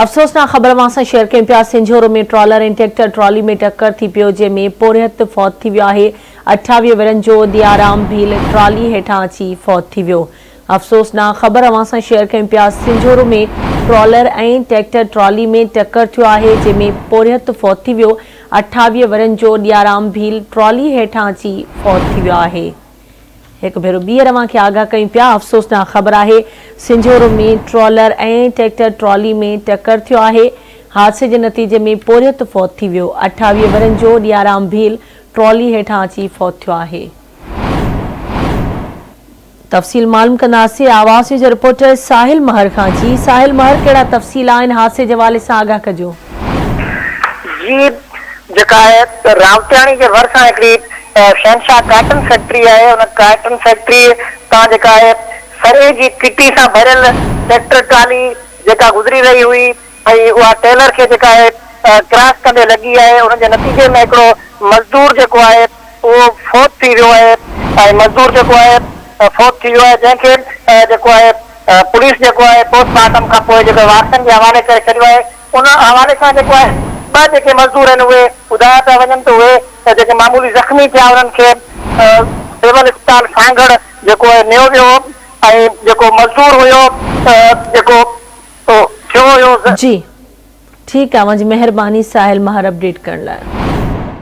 افسوسناڪ خبر اوهان سان شيئر ڪيون پيا سنجهورو ۾ ٽرالر ۽ ٽريڪٽر ٽرالي ۾ ٽڪر ٿي پيو جنهن ۾ پورهيت فوت ٿي ويو آهي 28 ورهين جو ڏيارام ڀيل ٽرالي هيٺان اچي فوت ٿي ويو افسوسناڪ خبر اوهان سان شيئر ڪيون پيا سنجهورو ۾ ٽرالر ۽ ٽريڪٽر ٽرالي ۾ ٽڪر ٿيو آهي جنهن ۾ پورهيت فوت ٿي ويو 28 ورهين جو ڏيارام ڀيل ٽرالي هيٺان اچي فوت ٿي ويو آهي. هڪ ڀيرو ٻيهر اوهان کي آگاهه ڪيون پيا، افسوسناڪ خبر آهي سنجهورو ۾ ٽرالر ۽ ٽريڪٽر ٽرالي ۾ ٽڪر ٿيو آهي، حادثي جي نتيجي ۾ پورهيت فوت ٿي ويو، 28 ورهين جو ڏيارام ڀيل ٽرالي هيٺان اچي فوت ٿيو آهي. تفصيل معلوم ڪنداسين آواز نيوز جي رپورٽر ساحل مهر کان جي ساحل مهر ڪهڙا تفصيل آهن حادثي جي حوالي سان آگاهه ڪجو. جي جيڪا آهي راوتياڻي جي ڀرسان هڪڙي شهنشاهه ڪاٽن فيڪٽري آهي ان ڪاٽن فيڪٽري تان جيڪا آهي سري جي ڪٽي سان ڀريل ٽريڪٽر ٽرالي جيڪا گذري رهي هئي ۽ اها ٽيلر کي جيڪا آهي ڪراس ڪندي لڳي آهي ان جي نتيجي ۾ هڪڙو مزدور جيڪو آهي اهو فوت ٿي ويو آهي ۽ مزدور جيڪو آهي فوت ٿي ويو آهي جنهن کي جيڪو آهي پوليس جيڪو آهي پوسٽ مارٽم کان پوء جيڪو وارثن جي حوالي ڪري ڇڏيو آهي ان حوالي سان جيڪو آهي ٻه جيڪي مزدور آهن اهي ٻڌايا پيا وڃن ته اهي جيڪي معمولي زخمي ٿيا انهن کي سول اسپتال سانگهڙ جيڪو آهي نيو ويو ۽ جيڪو مزدور هيو جيڪو ٿيو هيو. جي ٺيڪ آ اوهان جي مهرباني ساحل مهر اپڊيٽ ڪرڻ لاء.